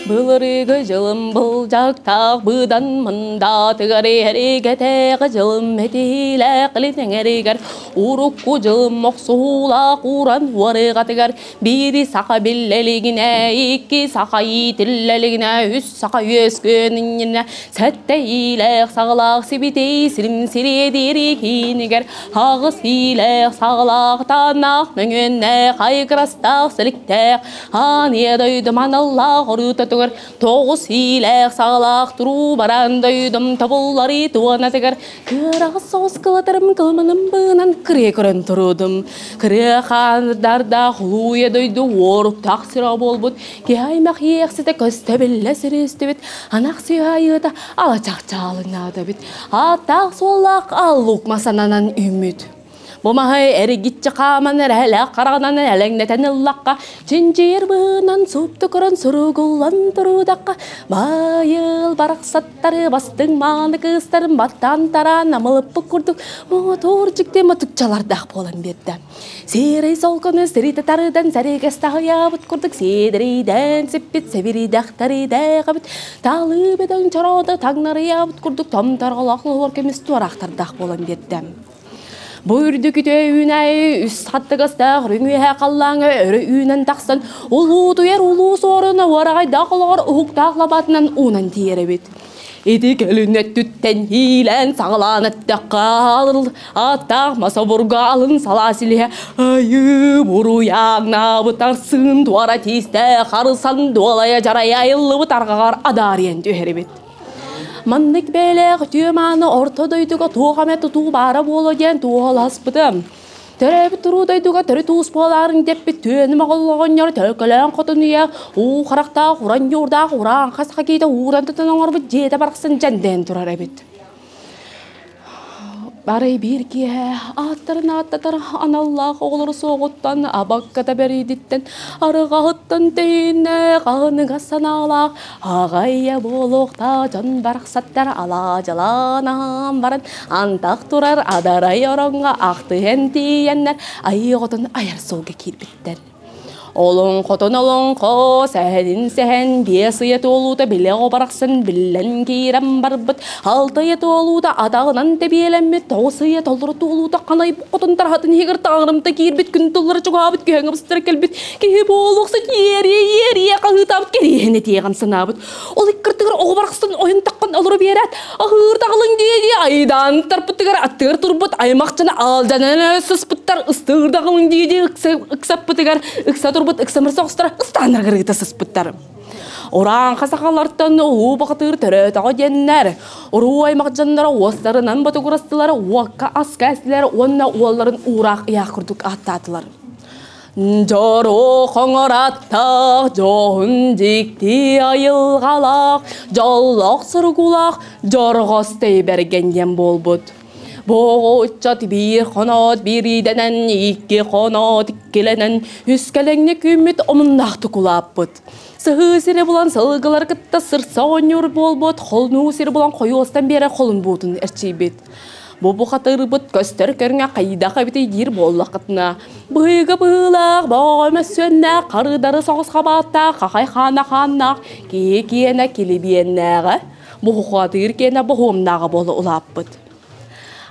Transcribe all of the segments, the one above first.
Былырыгы дьылым былдьактаах быдан мындаатыгар эригэтээҕи дьылым этиилээх илин урукку дьылым мохсуһуулаах ууран уарыгатыгар биири саха биллэлигинэ, икки саха иитиллэлигинэ, үс саха үөскүөн иннинэ сэттэ иилээх саҕалаах сибитий сирим сириэдири киинигэр аҕыс иилээх саҕалаах тааннаах мөҥүөннээх айгырастаах силиктээх Аан ийэ дойдум аналлаах оруутатыгар тоҕус иилээх саҕалаах туруу баран дойдум тобулларыы туонатыгар кыараҕас соҕус кылатарым кылманым быынан кырыа көрөн турудум. Кырыа хаандардаах улуу дойду уоруктаах сирэ буолбут киһи аймах иэхситэ көстө биллэ сиристибит анах сыһайыыта алачахчаалыҥнаата эбит. Ааттаах суоллаах аллук масананан үүммүт. Бу маһы эргиччи хааман эрэһэлээх хараҕынан элэҥнэтэн ыллахха, чинчийэр быһыынан супту көрөн суругуллан туруудахха, баайыл барахсаттары бастыҥ мааны кыыстарын баттаан тараан намылыппыт курдук мотуор дьикти мотукчалардаах буолан биэрдэ. Сиэрэй солкону сиритэ тарыдан сэригэс таһыйаабыт курдук сиэдэрийдээн сиппит сэбиридэхтэридээҕэбит таалыы бөдөҥ чороото таҥнарыйаабыт курдук томторҕолоох лоһуор көмүс туораахтардаах буолан биэрдэ. Бу үрдүк үтүө үүнээйи үс хаттыгастаах үрүҥ үөһэ халлааҥҥа өрө үүнэн тахсан, улуутуйар улуу суорун уораҕайдаах олоҕор уһуктаах лабаатынан уунан тиийэр эбит. Ити кэлин өттүттэн иилээн саҕалаан эттэххэ ааттаах мас обурга алын салаа силиһэ айыы буруйааҥнаабыт арсыын туора тиистээх арысан дуолайа дьарайа айыллыбыт арҕаҕар адаарыйан түһэр эбит. Маннык бэйэлээх үтүө мааны орто дойдуга туох эмэ тутуу баара буолуо диэн туоһуласпытым. Төрөөбүт туруу дойдуга төрүт уус буолаарыҥ дэппит түөнү моҕоллоҕонньор төлкөлөөн хотун ийэ уу харахтаах уран ньуурдаах ураан хас хакиита ууран тутан оҥорбут дьиэтэ барахсан дьэндэйэн турар эбит. Арай биир киэһэ ааттарын ааттатар аналлаах оҕолору суоҕуттан, абакката бэрийдиттэн, арыҕаһыттан тэйиннэ хаһыныгас санаалаах аҕайа буолуохтаах дьон барахсаттар алаадьалаан аһаан баран антах турар адарай ороҥҥо ахтыһан тиийэннэр айыы оҕотун айар суолга киирбиттэр. Олоҥхотун олоҥхо, сэһэнин сэһэн, биэс ыйа туолуута билэ оҕо барахсан биллэн киирэн барбыт, алта ыйа туолуута атаҕынан тэбиэлэммит, тоҕус ыйа толору туолуута ханайбыт хотун тараһатын иһигэр таҥарымта киирбит, күн тыллара чугаһаабыт, күһэҥ ыбыстара кэлбит, киһи буолуохсут иэрийэ-иэрийэ хаһыытаабыт, кэриэһин этиэҕин санаабыт. Ол иккиртигэр оҕо барахсан ойун таххан олоро биэрээт, аһыыр таҕылыҥ дии-дии айдаан тарпытыгар аттыгар турбут аймахчаны алдьанан сыспыттар, ыстыыр даҕылыҥ дии-дии ыксаппытыгар ыкса турбут ыксамыр соҕустара ыстааннарыгар ыыта сыспыттар. Урааҥха сахалартан уу бахатыыр төрөөтөҕө диэннэр, уруу аймах дьонноро уостарынан ботугурастылар, уокка аска эстилэр уонна уолларын уураах ыйаах курдук ааттаатылар. Дьоро хоҥораттаах, дьоһун дьикти айылҕалаах, дьоллоох суругулаах дьорҕос тэйбэргэн диэн буолбут. Бу ыччат биир хоноот биирдэнэн, икки хоноот иккилэнэн, үс кэлэҥҥэ күммүт омуннаахтык улааппыт. Сыһыы сири булан сылгылар кытта сырса оонньуур буолбут, холнуу сири булан хойуостан биэрэр холун буутун эрчийбит. Бу бухатыырбыт көстөр көрүҥэ хайдах эбитий диир буоллаххытына, быһыыга быһыылаах, боҕоҕо мөссүөннээх, харыдары соҕус хабааттаах, хахай хаана хааннаах, киһи киэнэ килибиэннээҕэ, бухатыыр киэнэ боһуомнааҕа буола улааппыт.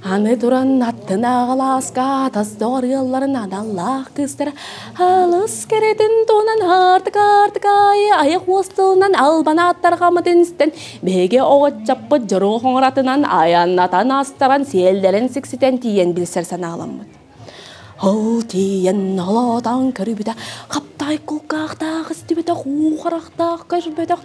Аны туран аттынааҕы алааска тас доҕор ыалларын аналлаах кыыстара алыс кэрэтин туһунан аартык-аартык аайы айах уос тылынан албан ааттарҕаммытын истэн биһиги оҕоччоппут дьоруо хоҥоратынан айаннатан астаран сиэллэрин сикситэн тиийэн билсэр санааламмыт. Ол тиийэн олоотоон көрбүтэ, хаптай кулгаахтаах истибэтэх, уу харахтаах көрбөтөх,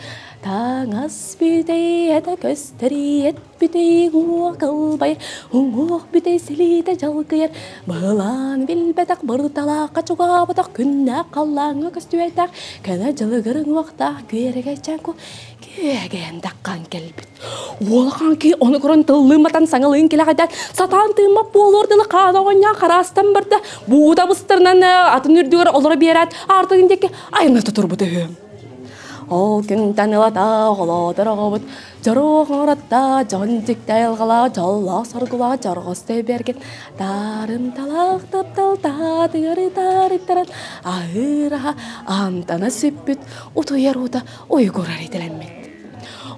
таҥас бүтэй этэ көстөр эт бүтэй уҥуох кылбайар, уҥуох бүтэй силиитэ дьалкыйар, былаан билбэтэх бырталаахха чугаабатах күннээх халлааҥҥа көстүбэтэх, көнө дьылыгыр уҥуохтаах күөрэгэйчээн күөгэйэн таххан кэлбит. Уолахан киһи ону көрөн тыллыыматан саҥалыын килэҕэйдээн сатаан тыыммат буолуор дылы хаана оҕонньоон хараастан барда. Буута быстарынан атын үрдүгэр олоро биэрээт, аартыгын диэки айанната турбут үһү. Ол күнтэн ылата оҕолоотор оҕобут дьоруох оҥоратта дьон дьикти айылҕалаах дьоллоох соргулаах дьорҕос бэргэн таарымталаах таптал таатыгары таарыттаран аһыыр аһа амтана сүппүт утуйар уута уйгурар итилэммит.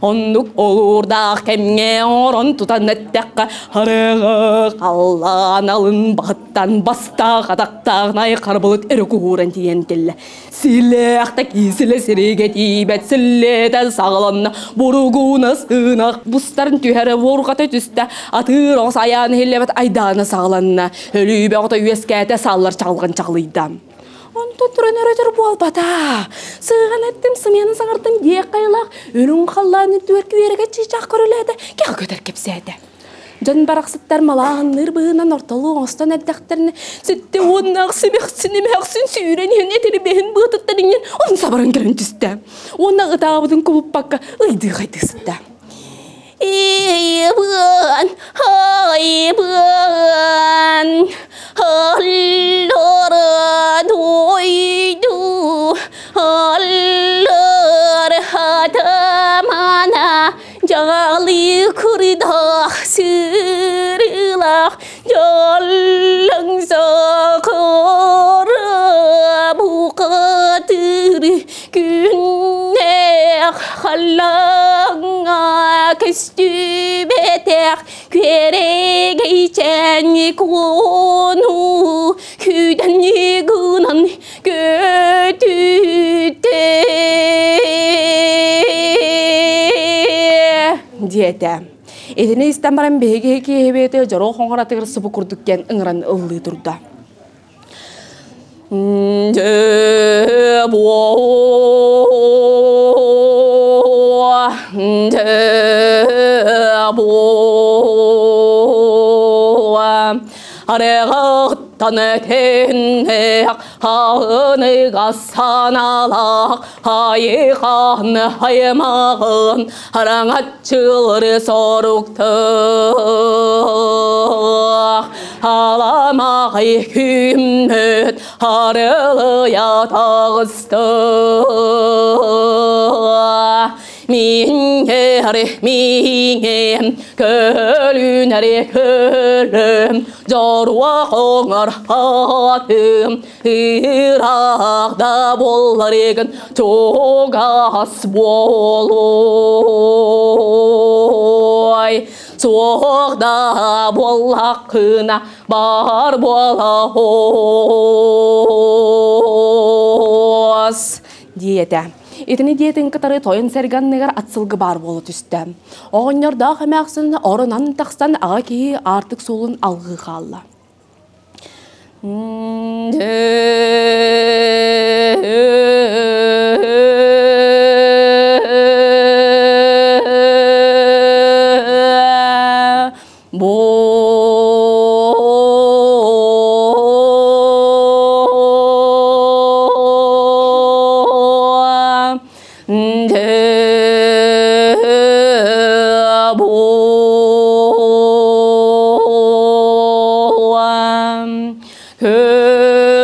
Оннук олуурдаах кэмҥэ оҥорон тутан эттэххэ, харыгы халлаан алын баһыттан бастаах атахтаах найхар былыт өрө куһууран тиийэн кэллэ. Силээх да киисилэ сиригэ тиийбэт силлиэтэ саҕаланна, буругуна сыынах бустарын түһэрэ буурҕата түстэ, атыыр оҕус айаан иһиллэбэт айдаана саҕаланна, өлүү бөҕөтө үөскээтэ, сааллар чаҕылҕан чаҕылыйда. Онтон туран өрөтөр буолбата. Сыыһан эттим, сымыйаны саҥартым диэх хайылаах, үрүҥ халлаан үрдүгэр күөрэгэ чыычаах көрүлээтэ, кэҕэ көтөр кэпсээтэ. Дьон барахсыттар малааһынныыр быһыынан ортолуу оҥостон эрдэхтэринэ, ситтэ уоннаах симэхсин эмээхсин сүүрэн иһэн этирбэһин быатыттан иҥнэн он сабаран кэлэн түстэ. Уонна ытаабытын кубуппакка ыйдыы-хайдыы сытта. Иван, Иван, Аллара дойду, аллар хатамана, жалы курдах сырылах, жаллаң сакара букатыр күннэх халлаҥҥа көстүбэтэх күөрэгэйчэн куону күүдэн гынан көтүтэ диэтэ. Итини истэн баран биһиги киһибиэти дьоро хоҥоратыгар субу курдук диэн ыҥыран ыллыы турда. Дьэ буо, дьэ буо, Ареҕыттан этиннэх, хаыныга саналаах, хайыхан хаймаҕын, хараҥаччылары соруктаах, аламаҕай күммүт харылыйа таҕыста. Миҥэр миҥэм, көлүнэр көлөм, дьоруо хоҥор хатым, ыраах да буолларыгын чугас буолуой. Суох да буоллаххына бар буола оос диэтэ. Итини диэтин кытары тойон сэрганныгар ат сылгы баар буола түстэ. Оҕонньордоох эмээхсин оронон тахсан аҕа киһи аартык суолун алҕыы хаалла.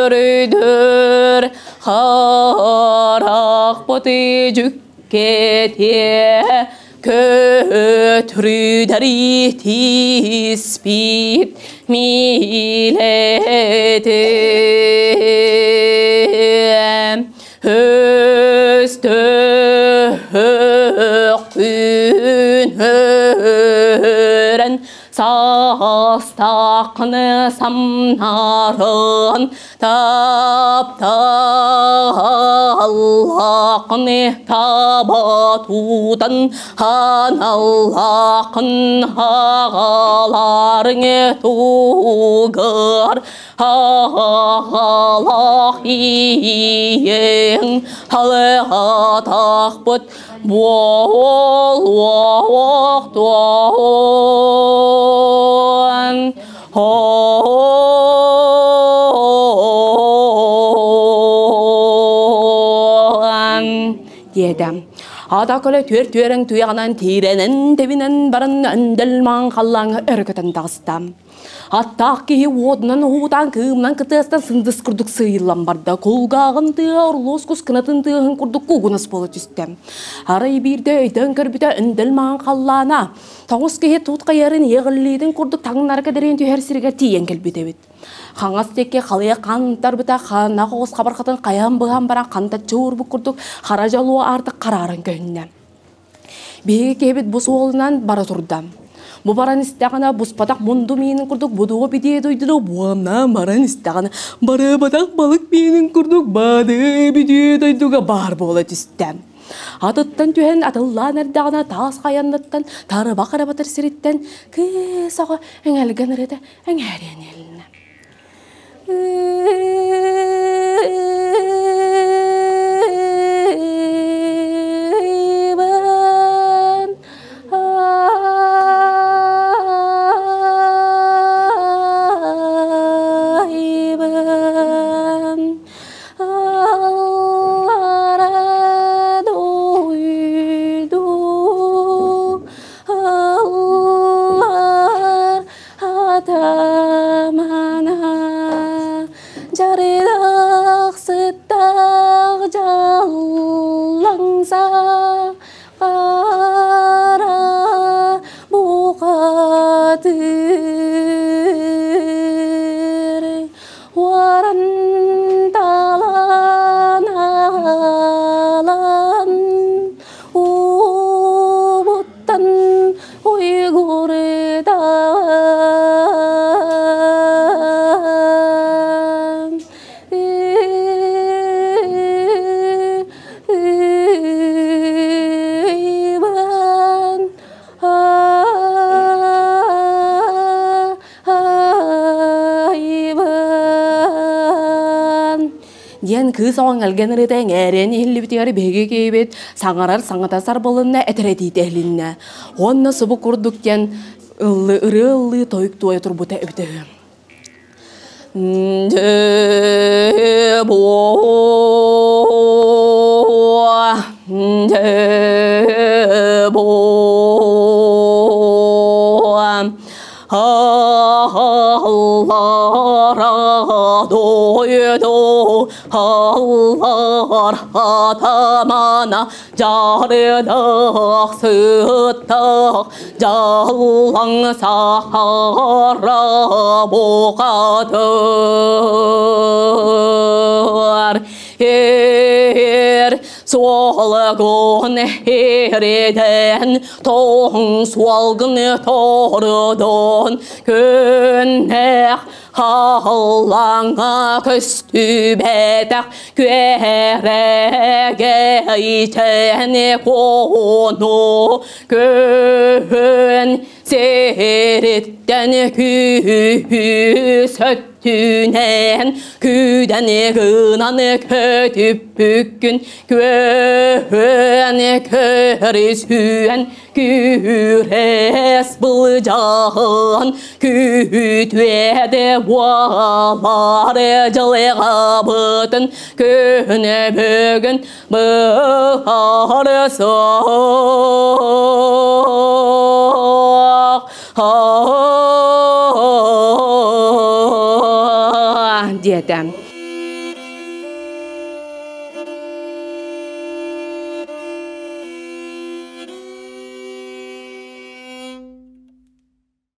Көрүдөр харахпыты жүккете көтрүдәри тиспит милете өстөөх күнөрен састақны самнарын тапталлақны табатудан ханаллақын ағаларың тугар ағалақ иең халығатақпыт буолуохтуон диэтэ. Ата көлө түөр түөрэҥ туйаҕынан тиирэнэн тэбинэн баран өндөл маҥ халлааҥҥа өрө көтөн таҕыста. Аттаах киһи уотунан уһуутаан кыымынан кытыастан сындыс курдук сыыйыллан барда. Кулгааҕын тыа орлуос кус кынатын тыаһын курдук куугунас буола түстэ. Арай биирдэ өйдөөн көрбүтэ өндөл маҥан халлаана. Тоҥус киһи туут хайарын иэҕиллиитин курдук таҥнары кэдэриэн түһэр сиригэр тиийэн кэлбит эбит. Хаҥас диэки халыйа хантарбыта ханна оҕус хабархатын хайаан быһан баран хантаччы уурбут курдук хара дьолуо аартык харааран көһүннэ. Биһиги киһибит бу суолунан бара турда. Бу баран истэҕинэ буспатах мунду миинин курдук будуо бидиэ дойдуну буомнаан баран истэҕинэ барыабатах балык миинин курдук бады бидиэ дойдуга баар буола түстэ. Атыттан түһэн атыллаан эрдэҕинэ таас хайанныттан тарыбах эрэ батар сириттэн кыыс оҕо эҥэлгэн ырыта эҥээриэн иһилиннэ. Атамана жарыдах сыттах жаллаңса қара бұқатыр уаран талан ағалан убуттан уйгурдан Иван Иван диэн кыыс оҕоҥ элгэн ырыта эҥээриэн иһиллибитигэр биһиги киһибит саҥарар саҥата сарбылынна этэрэтиитэ иһилиннэ. Уонна субу курдук диэн ыллы ырыа ыллыы тойук туойа турбута эбитэ үһү. Дойду аллар атамана жарыдах сыттах жаллаң сахара боқатыр ер суолгун эриден тоң суолгун тордон күннэх халлаңа көстүбэтэх күөрэгэйтэн кону күн сириттэн күүс өттүнэн күүдэн гынан көтүппүккүн күөн көрүсүөн күрэс былдьаан күтүөдэ буолар дьылҕабытын күнэ бүгүн быһаарсах диэтэ.